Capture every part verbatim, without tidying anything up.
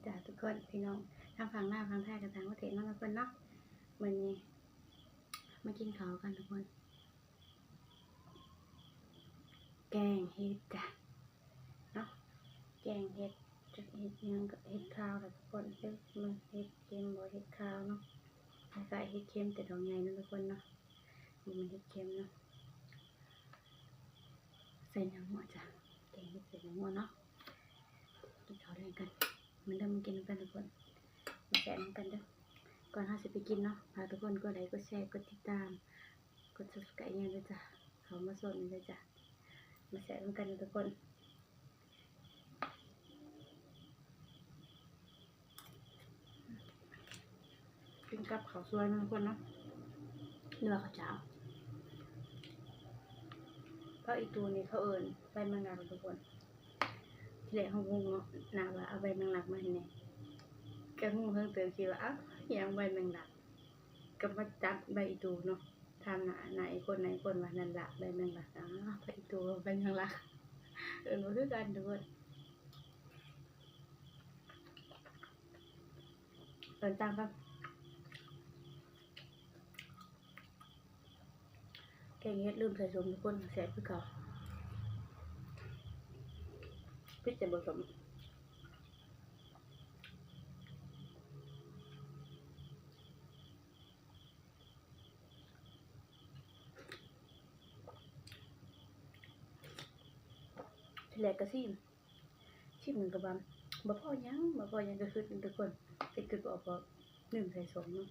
จ้าทุกคนพี่น้อง ทั้งฝั่งลาวฝั่งไทยกับต่างประเทศเนาะทุกคนเนาะ มื้อนี้มากินข้าวกันทุกคน แกงเห็ดจ้ะเนาะ แกงเห็ด จักเห็ดหยังก็เห็ดขาวล่ะทุกคน เด้อ มันเห็ดเข็มบ่เห็ดขาวเนาะ คล้ายๆเห็ดเข็มแต่ดอกใหญ่เนาะทุกคนเนาะ นี่มันเห็ดเข็มเนาะ ใส่เนื้องัวจ้ะ แกงเห็ดใส่เนื้องัวเนาะ กินข้าวแลงกัน มาเด้อ มากินนำกันทุกคน มาแซ่บนำกันเด้อ ก่อนเฮาสิไปกินเนาะ ฝากทุกคนกดไลค์ กดแชร์ กดติดตาม กด Subscribe ให้ด้วยจ้ะ เข้ามาชมด้วยจ้ะ มาแซ่บนำกันเด้อทุกคน กินกับข้าวสวยเนาะทุกคนเนาะ หรือว่าข้าวเจ้า ผักอีตูนี่เขาเอิ้นใบแมงลักทุกคน ทีแรกเฮาบ่ฮู้เนาะ น้าว่าเอาใบแมงลักมาให้แหน่ ก็งงเพิ่นเติบ คิดว่า อ้าว อิหยังใบแมงลัก ก็มาจับใบอีตูเนาะ ถามน้า น้าอีกคน น้าอีกคนว่า นั่นล่ะใบแมงลัก อ้าว ใบอีตู ใบแมงลัก เอิ้นบ่คือกันทุกคน เอิ้นต่างกัน แกงเห็ดลืมใส่ส้มทุกคน แซ่บคือเก่า ผิดแต่บ่ส้ม ทีแรกก็ซิม ซิมมันก็ว่า บ่พอหยัง บ่พอหยัง ก็คิดทุกคน คิด คิดบ่ออก ก็ลืมใส่ส้มเนาะ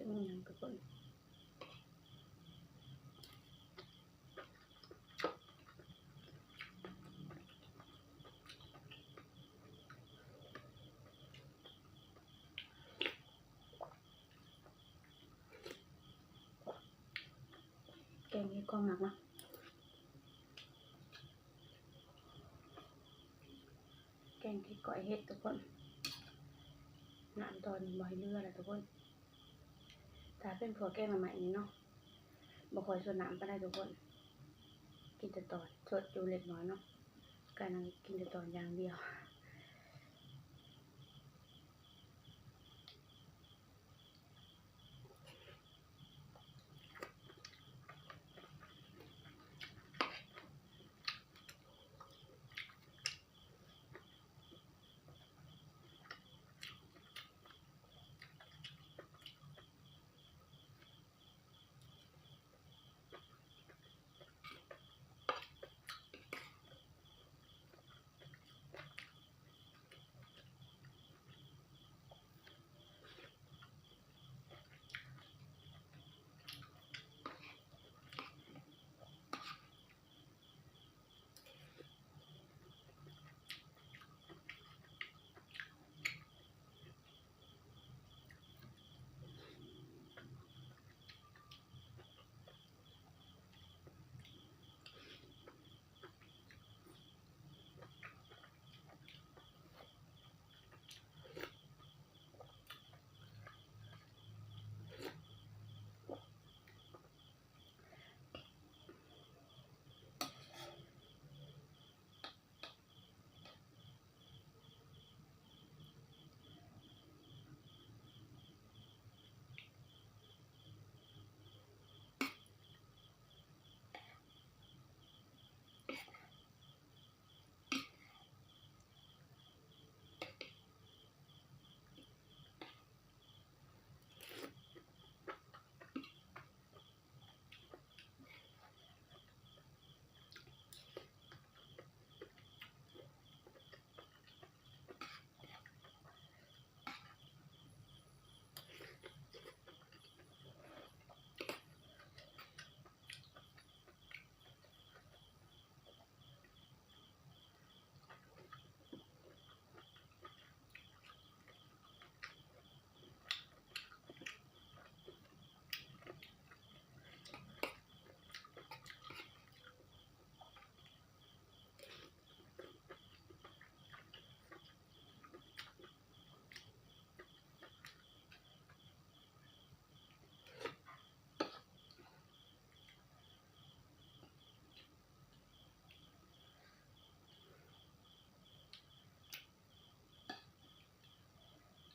จะมีหยังทุกคน แกงเห็ดของมักเนาะ แกงเห็ดก้อยเห็ดทุกคน น้ำตอนนี้บ่ให้เหลือแล้วทุกคน ถ้าเป็นพวกแกงหน่อไม้นี่เนาะ บ่ค่อยซดน้ำปานใดทุกคน กินแต่ตอน ซดอยู่เล็กน้อยเนาะ ก็นั่งกินแต่ตอนอย่างเดียว เ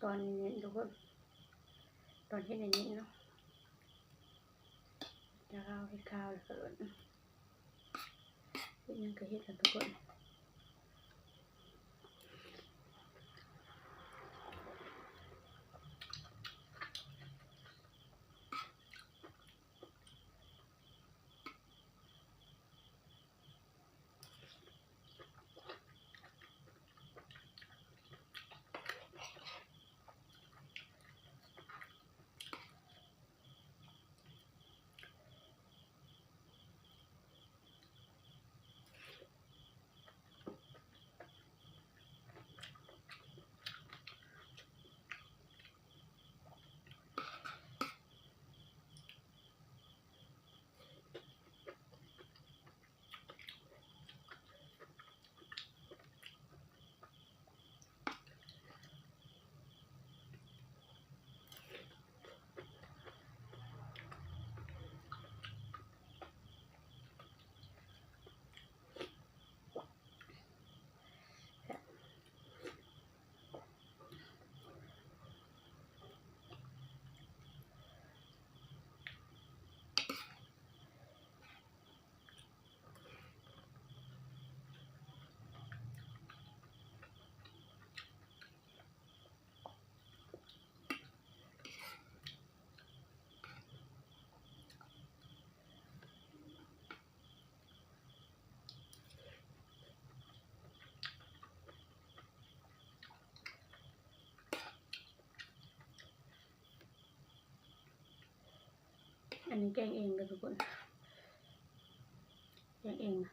ตอนนี้ทุกคน ตอนเฮ็ดอย่างนี้เนาะ จะเอาให้ข้าวแล้วก็เฮ็ดหยังก็เฮ็ดกันทุกคน อันนี้แกงเองค่ะทุกคน แกงเองนะ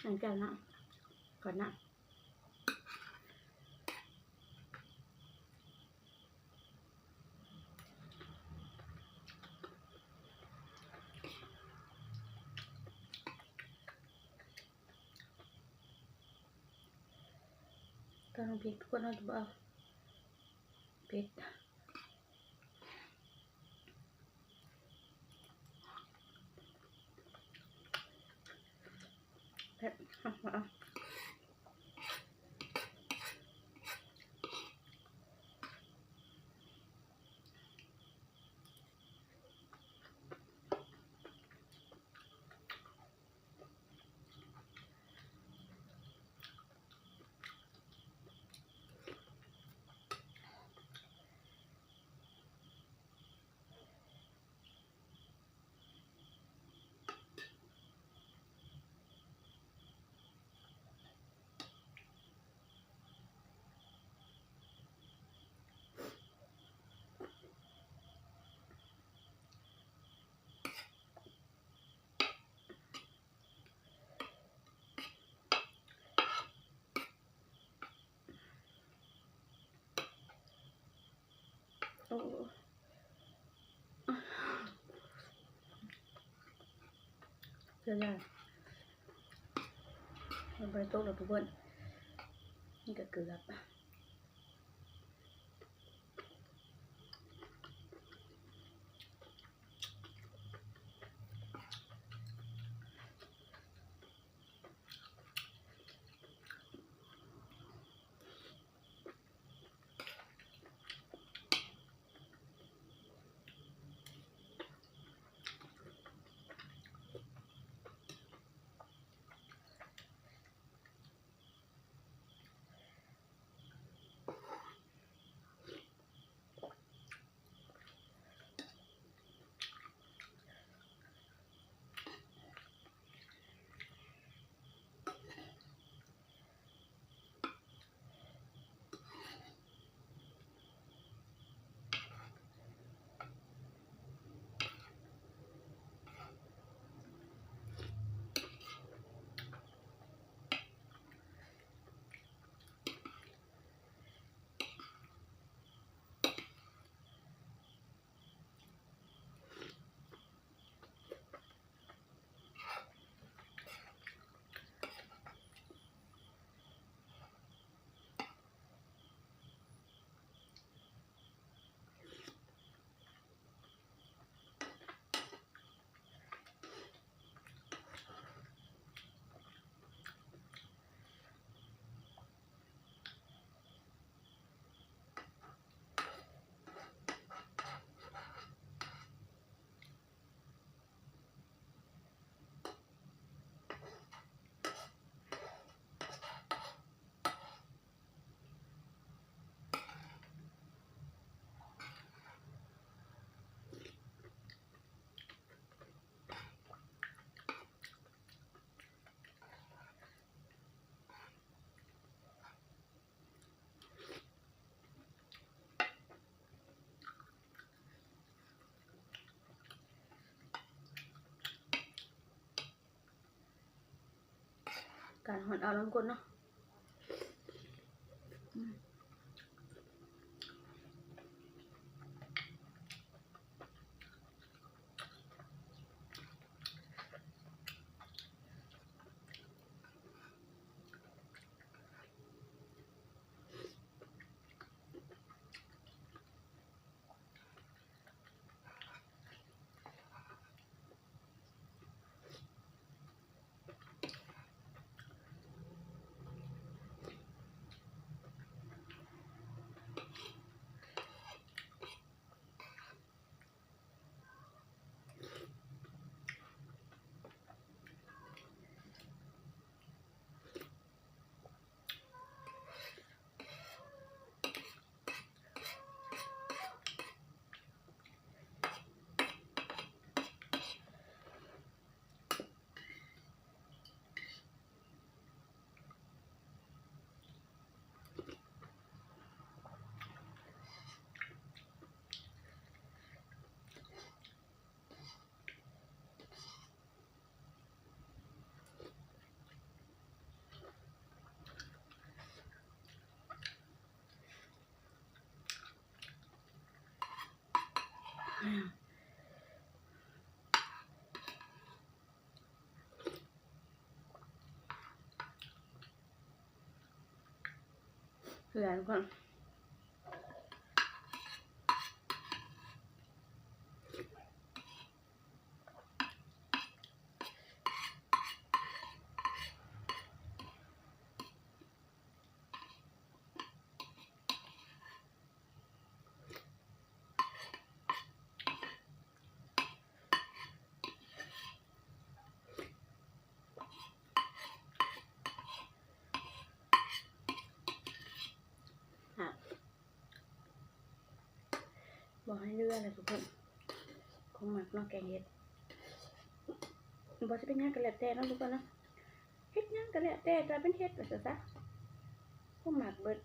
หลังจากนั้นก่อนนะ ตอนน้ำพริกทุกคนเราจะบอกเผ็ด เผ็ด เอา เอา โอ้ เสียดาย มันไปตกแล้วทุกคน นี่ก็เกือบ การหอนเอาน้ำก้นเนาะ อืม เหือนก่อน ค่ะ บอกให้เลือกเลยทุกคน ของหมักเนาะ แกงเห็ด บ่จะเป็นหยังก็แล้วแต่เนาะทุกคนเนาะ เฮ็ดหยังก็แล้วแต่ แต่เป็นเห็ดว่าซะ ของหมักเบิด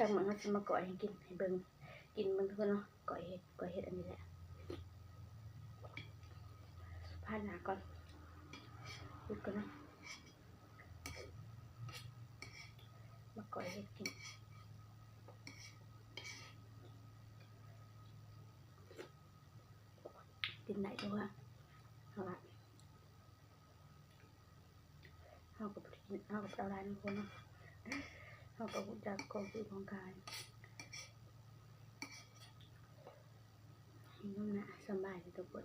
จังหวะเฮาสิมาก้อยให้กิน ให้เบิ่ง กินเบิ่งทุกคนเนาะ ก้อยเห็ด ก้อยเห็ดอันนี้แหละ ผ่านหน้าก่อน หยุดก่อนเนาะ มาก้อยเห็ดกิน กินได้อยู่ว่า เอาละ เฮาก็บ่ได้กิน เฮาก็บ่เอาหลายนำคนเนาะ เฮาก็รู้จักของซื้อของขาย นี่นะ สำบายดีทุกคน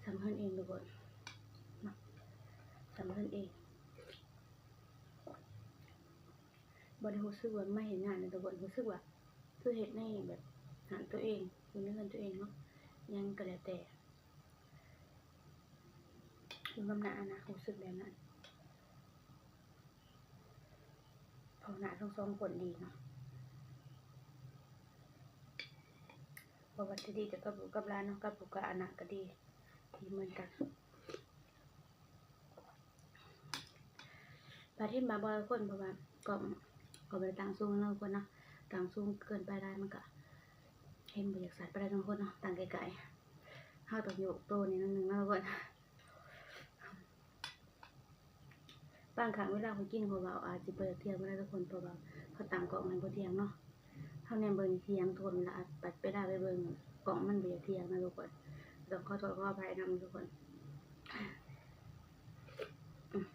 สำเพิ่นเองทุกคน เนาะ สำเพิ่นเอง บ่ได้รู้สึกว่ามาเฮ็ดงานนะทุกคน รู้สึกว่าคือเฮ็ดในแบบหาตัวเอง อยู่ในเรือนตัวเองเนาะ หยังก็แล้วแต่ อยู่นำหน้านะ รู้สึกแบบนั้น เพราะหน้าทั้งสองคนดีเนาะ บ่ว่าจะดีแต่กับลูกกับหลานเนาะ กับลูกกับหลานก็ดี ดีเหมือนกัน บาดเห็นบาบ่ทุกคน เพราะว่ากล้องก็บ่ได้ตั้งสูงเนาะทุกคนเนาะ ตั้งสูงเกินไปหลายมันก็เห็นบ่อยากชัดปานใดเนาะทุกคนเนาะ ตั้งไกลๆ เฮาต้องยกโตนี่หน่อยหนึ่งเนาะทุกคน บางครั้งเวลาข้อยกินข้อยเว้าอาจสิบ่อยากเถียงปานใดทุกคน เพราะว่าข้อยตั้งกล้องให้บ่เที่ยงเนาะ เฮาแนมเบิ่งเที่ยงทุกคน แล้วอัดปัดเวลาไปเบิ่งกล้องมันบ่อยากเที่ยงนะทุกคน ต้องขอโทษขออภัยนำทุกคน อืม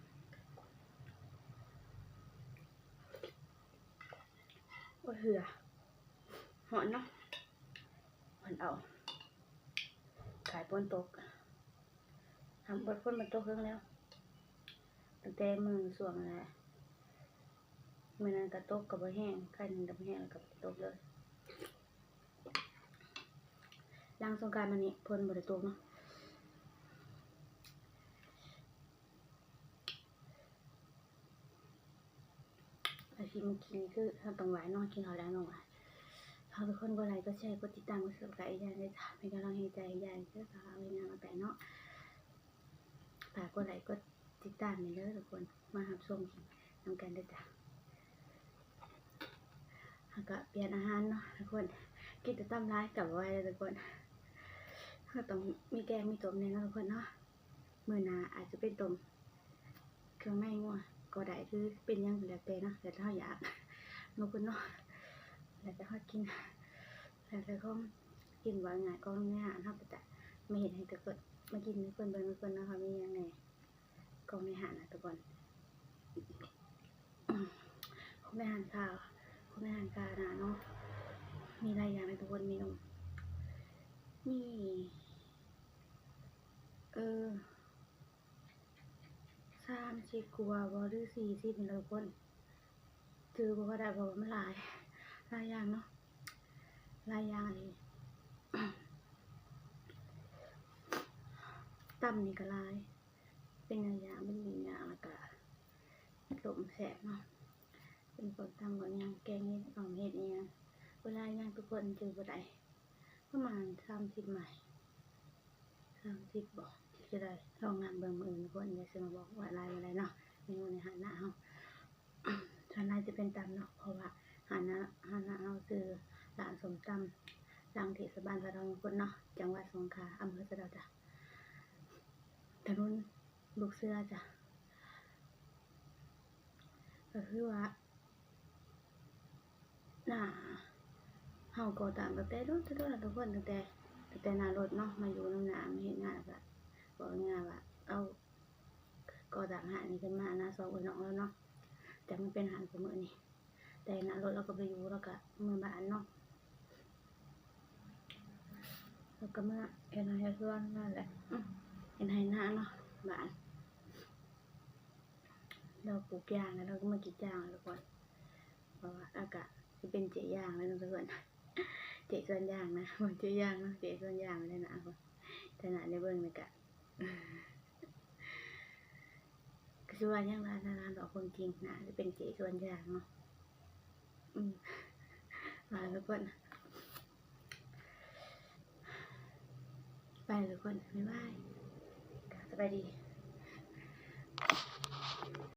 โอ้ย เหื่อ ฮ้อนเนาะ ฮ้อนเอา ขายฝนตก ทำฝนมันตกเฮิงแล้ว ตั้งแต่มื้อช่วงนั้นแหละ มื้อนั้นก็ตกก็บ่แฮง ไคหนึ่งก็บ่แฮง แล้วก็ตกเลย หลังสงกรานต์มานี่ฝนบ่ได้ตกเนาะ อาชีพกินคือเฮาต้องไหวเนาะ กินข้าวแลงต้องไหว เอาทุกคนกดไลค์กดแชร์กดติดตามกด subscribe ให้ยายด้วยจ้ะ เป็นกำลังใจให้ยายเด้อจ้า เอาไว้งานมาแต่เนาะ ฝากกดไลค์กดติดตามให้เด้อทุกคน มารับชมนำกันเด้อจ้ะ แล้วก็เปลี่ยนอาหารเนาะทุกคน กินแต่ตำหลายก็บ่ไหวแล้วทุกคน ก็ต้องมีแกงมีต้มแน่เนาะทุกคนเนาะ มื้อหน้าอาจจะเป็นต้มเครื่องในงัวก็ได้ คือเป็นหยังก็แล้วแต่เนาะ แล้วแต่เฮาอยากเนาะทุกคนเนาะ แล้วแต่เฮากิน แล้วแต่ของกิน ว่าง่าย ของในห้างเฮาก็จะมาเฮ็ดให้ทุกคน มากินให้ทุกคนเบิ่งทุกคนเนาะ ว่ามีหยังแน่ ของในห้างนะทุกคน ของในห้างค้า ของในห้างค้านะเนาะ มีหลายอย่างเลยทุกคน เมนู มี เออ สามสิบกว่าบ่ หรือสี่สิบนี่ล่ะทุกคน จื่อบ่ค่อยได้ เพราะว่ามันหลาย หลายอย่างเนาะ หลายอย่างอีหลี ตำนี่ก็หลาย เป็นหลายอย่าง เป็นหลายอย่าง แล้วก็ต้มแซ่บเนาะ เป็นพวกตำ พวกหยัง แกงเห็ด อ่อมเห็ดอิหยัง เวลาหยังทุกคน จื่อบ่ได้ ประมาณสามสิบไม้ สามสิบบ่ ที่จะได้ ลองนับเบิ่งมื้ออื่นทุกคน เดี๋ยวสิมาบอกว่าหลายบ่หลายเนาะ เมนูในห้างเฮา ส่วนหลายจะเป็นตำเนาะ เพราะว่าห้าง ห้างเฮาชื่อร้านส้มตำ หลังเทศบาลสะเดาทุกคนเนาะ จังหวัดสงขลา อำเภอสะเดาจ้ะ ถนนลูกเสือจ้ะ ก็คือว่า หน้าเฮาก่อตั้งตั้งแต่โดนๆ ทุกคน ตั้งแต่ ตั้งแต่หน้ารถเนาะ มาอยู่นำหน้า มาเฮ็ดงานก็ บอกง่ายๆว่า เอา ก่อตั้งห้างนี้ขึ้นมา หน้าซอยเอื้อยน้องลาวเนาะ จั่งมาเป็นห้างซุมื้อนี้ แต่หน้ารถลาวก็บ่อยู่ ลาวก็เมือบ้านเนาะ ลาวก็เมือเฮ็ดไร่เฮ็ดสวนนั่นแหละ อืม เฮ็ดไร่นาเนาะ บ้าน ลาวปลูกยางแล้ว ลาวก็มากรีดยางแล้วทุกคน เพราะว่าลาวก็สิเป็นเจ๊ยางแล้วเนาะทุกคน เจ๊สวนยางนะ บ่เจ๊ยางเนาะ เจ๊สวนยางแล้วนะ แต่หน้าได้เบิ่งแล้วก็ ก็สิว่าหยังล่ะ หน้าร้านบอกความจริงนะ จะเป็นเจ๊สวนยางเนาะ อืม มาทุกคน ไปทุกคน บ๊ายบาย สบายดี